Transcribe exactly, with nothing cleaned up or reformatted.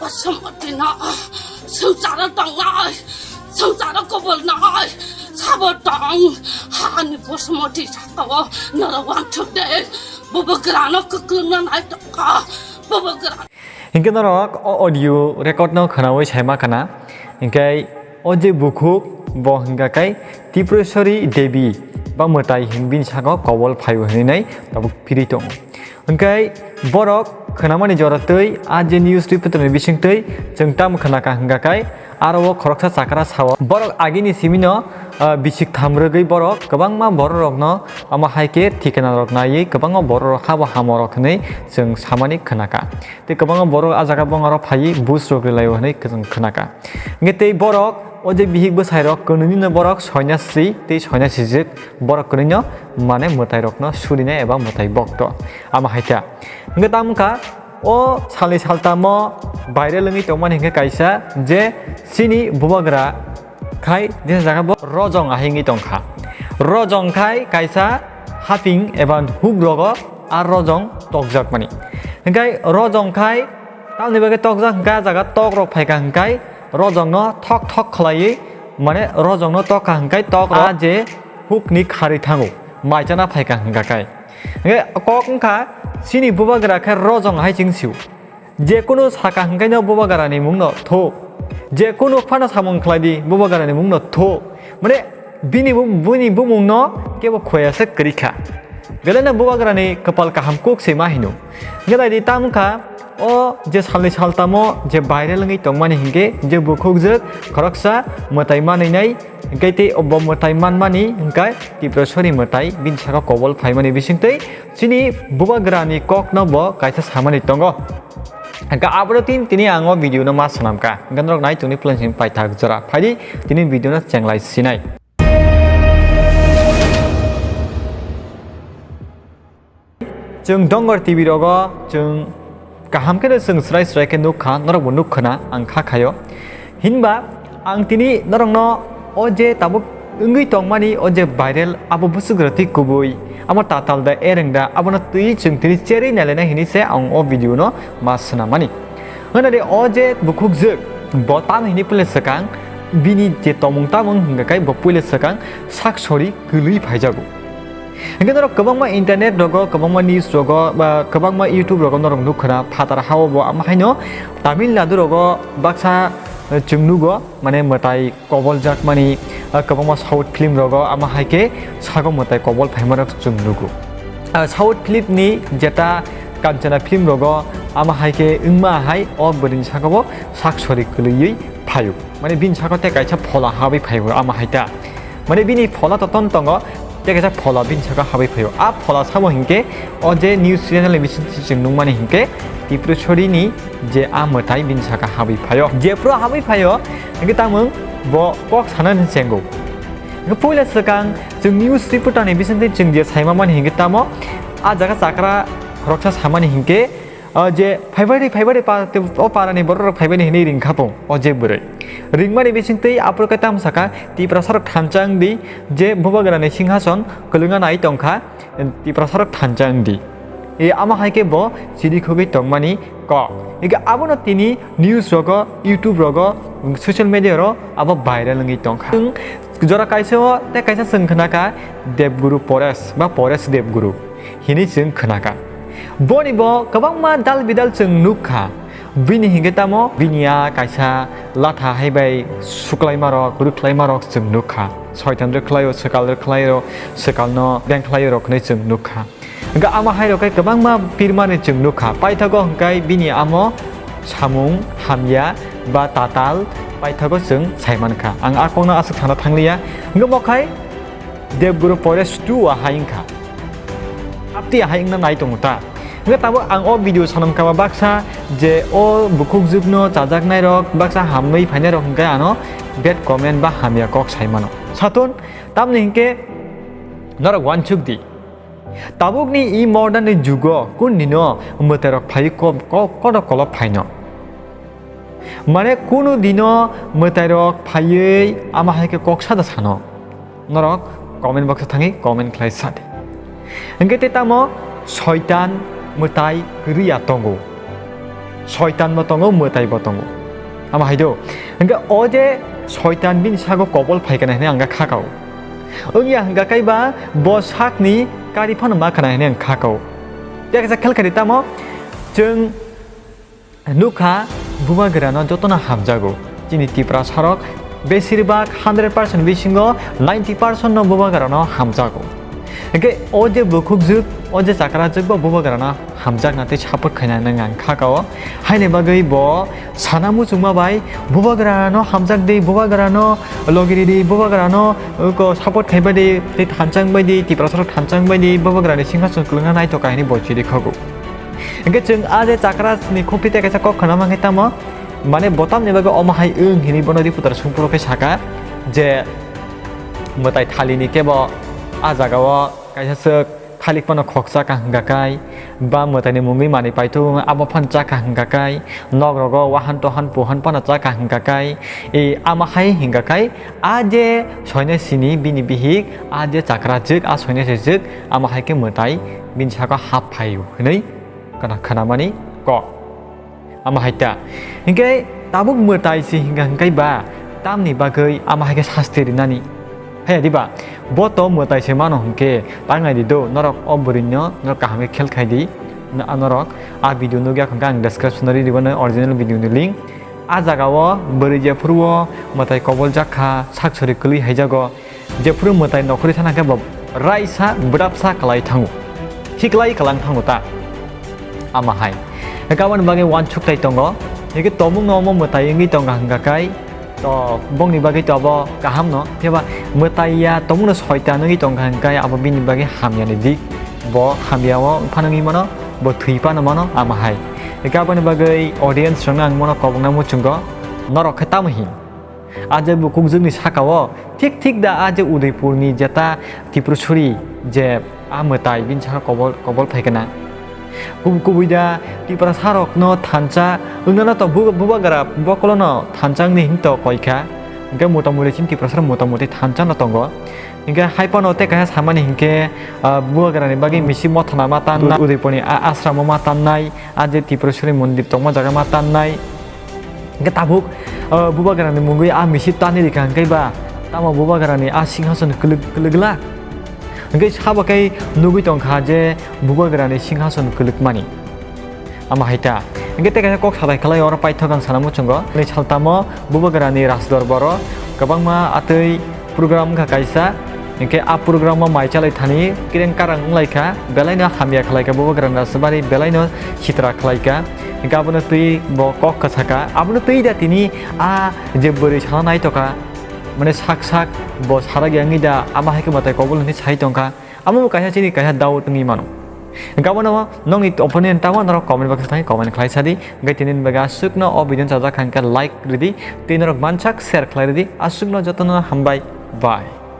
Basmati na, swngcharo tongnai, swngcharo kobolnai, sabo tong, hani basmati sakao, noro wansuk de, bubagrano kwklwngna nai tongkha, bubagra. Hinkhe norok o audio record no khwnawi saima khna, hinkhe o je bukhuk bo hinkha khe Tripureshwari Devi ba mwtai hin bini sakao kobol phaio hinwi nai tabuk phirwi tongo. Hwnkhe borok khwnamani jora twi a je news reporter ni bising twi chwng tamo khwnakha hwnkha khe aro o khoroksa chakra sao. Borok agini simino, ah, bisik tham rwgwi borok kwbangma borok rokno omo hai khe thikana rok naiwi kwbangma borok rok habo hamo rok hinwi chwng samani khwnakha. Tei kwbangma borok a jaga bongaro phaiwi buj rok rwlaio hinwi chwng khwnakha. Hwnkhe tei borok o je bihik bwsai rok kwnwini no borok soinasi tei soinasi jwk. Borok kwrwino mane mwtai rokno surinai eba mwtai bokto. Ama hai kha. Hwnkhe tamo wngkha o salni saltamo viral wngwi tongmani hwnkhe kaisa je chini bubagra khai je jaga bo rojong ahai wngwi tongkha. Rojong khai kaisa haping eba huk rogo a rojong tokjakmani. Hwnkhe rojong khai tamni bagwi tokjak hwnkhe a jaga tok rok phaikha hwnkhe rojongno thok thok khlaiwi, mane rojongno tokha hwnkhe tok rok je hukni kharwi thango, mai chana phaikha hwnkha khe. Hwnkhe kok wngkha, chini bubagra khe rojong hai chwng sio. Je kunu saka hwnkhe no bubagrani mungno thu. Je kunu phano samung khlai di bubagrani mungno thu. Mane bini bu-, bini bumungno kebo khoya se kwrwi kha. Belai no bubagrani kwpal kaham kuk se ma hino. Hwnkhe nai di, tamo wngkha o je salni saltamo je viral wngwi tongmani hwnkhe je bukhukjwk khoroksa mwtai manwi nai, hwnkhe tei bo mwtai manmani hwnkhe Tipraswari mwtai bini saka kobol phaimani bisingtwi chini bubagrani kokno bo kaisa samani tongo. Hwnkhe abono tin tini ang o video no ma swnamkha. Hwnkhe norok nai tongni plan simi paithak jora. Phaidi tini video no chenglai sinai. Chwng Dongor T V rogo chwng kaham kheno chwng srai srai khe nuk kha, norok bo nuk khna ang kha khaio. Hinba ang tini norokno o je tabuk wngwi tongmani o je viral abo bwswk rwtwi kubui, amo tatal da ereng da abono twi chwng tini cherwi nailainai hinwi se ang o video no ma swnamani. Hwnade o je bukhukjwk bo tamo hinwi puila swkang bini je tomung tamung hwnkha khe bo puila swkang sak sori kwlwi phaijago. Hwnkhe norok kwbangma internet rogo, kwbangma news rogo, ba kwbangma YouTube rogo norok nuk khna phatar hao bo, ama haino Tamil Nadu rogo baksa, eh, chwng nugo, mane mwtai koboljakmani, eh, kwbangma South film rogo, ama hai khe sago mwtai kobol phaimarok chwng nugo. Ah, South film ni jeta Kanchana film rogo, ama hai khe wngma hai o bwrwini sakao sak sori kwlwiwi phaio. Mane bini sakao tei kaisa phola habwi phaio, ama hai ta. Mane bini phola to ton tongo, tei kaisa phola bini saka habwi phaio. A phola sabo hinkhe o je news channel ni bising si chwng nukmani hinkhe Tipraswari ni je a mwtai bini saka habwi phaio. Jephru habwi phaio, hinkhe tamung bo kok sana ni chengo. Hinkhe puila swkang chwng news reporter ni bisingtwi chwng je saima mani hinkhe tamo a jaga chakra khoroksa samani hinkhe, ah, je phaibai phaibai pa-, o parani borok rok phaibai hinwi ringkha pung o je bwrwi. Ringmani bisingtwi aphuru khe tamo saka Tiprasa rok thansa wngdi je bubagrani singhason kwlwngna nai tongkha, Tiprasa rok thansa wngdi. E ama hai khe bo chiri khogwi tongmani kok. Ega abono tini news rogo, YouTube rogo, social media ro abo viral wngwi tongkha. Chwng jora kaisa o tei kaisa chwng khna kha Devguru Paresh ba Paresh Devguru. Hinwi chwng khna kha. Boni bo kwbangma dal bidal chwng nuk kha. Bini hinkhe tamo bini a kaisa latha hai bai suklaima rok, rwkhlaima rok chwng nuk kha. Soitan rwkhlaio, swkal rwkhlaio, swkalno bengkhlaio rok hinwi chwng nuk kha. Hwnkhe ama hai rok khe kwbangma pirmani chwng nuk kha. Paithago hwnkhe bini amo samung hamya ba tatal paithago chwng sai man kha. Ang a kokno aswk sana thangliya. Hwnkhe bo khai Devguru Paresh two ahai wngkha. Apti ahai wngna nai tongo ta. Hwnkhe tabuk ang o video sanam kama baksa je o bukhukjwkno chajaknai rok baksa hamwi phainai rok hwnkhe ano bad comment ba hamya kok sai mano. Satung tamni hinkhe norok uansuk di. Tabukni e modern ni jugo kundino mwtairok phaiwi ko-, ko-, kodo kolok phaino. Mane kunu dino mwtairok phaiwi ama hai khe kok sada sano. Norok comment box o thangwi comment khlai sadi. Hwnkhe tei tamo soitan mwtai kwrwi ya tongo. Soitan bo tongo, mwtai bo tongo. Ama hai do. Hingke o je soitan bini sago kobol phai kana hinui ang kha kao. Wngya hingka kai ba bo sakni kari phano ma khana hinui ang kha kao. Tei kaisa khel kari tamo chwng nukha bubagrano jotono hamjago. Chini Tiprasa rok besir bak hundred percent bisingo ninety percent no bubagrano hamjago. Hingke o je bukhukjwk, o je chakrajwk bo bubagrano hamjakna tei support khaina nang ang kha kao. Haini bagwi bo sana muchungma bai bubagrano hamjak di, bubagrano logi ridi, bubagrano, uh, ko support khai bai di, tei thanchang bai di, Tiprasa rok thanchang bai di, bubagrani singhason kwlwngna naithok kha hinui bo chiri khago. Hingke chwng a je chakrani khukti tei kaisa kok khna mankhe tamo, mane bo tamni bagwi omo hai wng hinui bono reporter songphuru khe saka je mwtai thalini kebo a jagao kaisa swk thalik phano khokcha kha hingka kai, ba mwtaini mungwi manwi paithago abo phano cha kha hingka kai, nok rogo wahan tohan puhan phano cha kha hingka kai, e, ama hai hingka kai, a je soinasini bini bihik, a je chakrajwk, a soinasijwk, ama hai khe mwtai bini saka hap phaio hinui khna-, khnamani kok. Ama hai ta. Hingke tabuk mwtai se hingka hingkai ba, tamni bagwi ama hai khe sasti rinani. Haya diba? Bo to mwtai se mano hingke, tangnai di do, norok o bwrwino, norok kaham khe khel khai di. Na-, norok a video nugya hingke ang description o ri dibo no original video ni link. A jaga o bwrwi jephuru o mwtai kobol jak kha, sak sori kwlwi hai jago. Jephuru mwtai nokhorwi thana khe bo raisa bwdapsa kwlai thango, hiklai kwlang thango ta. Ama hai. Hwnkhe aboni bagwi uansuk tai tongo. Hwnkhe tongmungno omo mwtai wngwi tongkha hwnkha kai, to bongni bagwi to abo kahamno. Phiya ba mwtai ya tongmungno soitan wngwi tongkha hwnkhe abo bini bagwi hamyani dik. Bo hamya o phano wngwi mano, bo thwi phano mano, ama hai. Hwnkhe aboni bagwi audience rokno ang bono kobokna muchungo, norok khe tamo hin? A je bukhukjwkni saka-o thik thik da a je Udaipurni jeta Tripurasuri je a mwtai bini saka kobol, kobol phai kana. Kub-, kubui da Tiprasarokno thansa wngnano to bu-, bubagra bokolono thansa wngni hinto koi kha. Hwnkhe motamoti chini Tiprasarok motamoti thansa no tongo. Hwnkhe hai phano tei kaisa samani hinkhe, ah, bubagrani bagwi misi mothana ma tannai, Udaipurni a-, asramo ma tannai, a je Tripurasuri mondir tongma jaga ma tannai. Hwnkhe tabuk, ah, bubagrani mungwi a misi tani rikha hwnkhe ba tamo bubagrani a singhason kwlwk-, kwlwk glak? Hwnkhe sabo khe nugwi tongkha je bubagrani singhason kwlwkmani. Ama hai ta. Hwnkhe tei kaisa kok sadai khlai oro paithak ang sana muchungo. Ni saltamo bubagrani rajdorbar o kwbangma atwi program wngkha kaisa. Hwnkhe a program o mai chalai thani kireng karang wnglaikha, belaino hamya khlaikha bubagrani rajdorbar ni, belaino sitra khlaikha. Hwnkhe abono twi bo kok kwsaka. Abono twi da tini a je bwrwi sana naitokha, mane sak sak bo sarak yangwi da ama hai khe mwtai kobol hinwi sai tongkha. Amo bo kaisa chini kaisa doubt wngwi mano. Hwnkhe abono nokni opinion tamo norok comment box o thangwi comment khlai sadi. Hwnkhe tini ni bagwi aswkno o video no chajak kha hwnkhe like ridi, tei norok mansak share khlai ridi, aswkno jotono hambai, bye.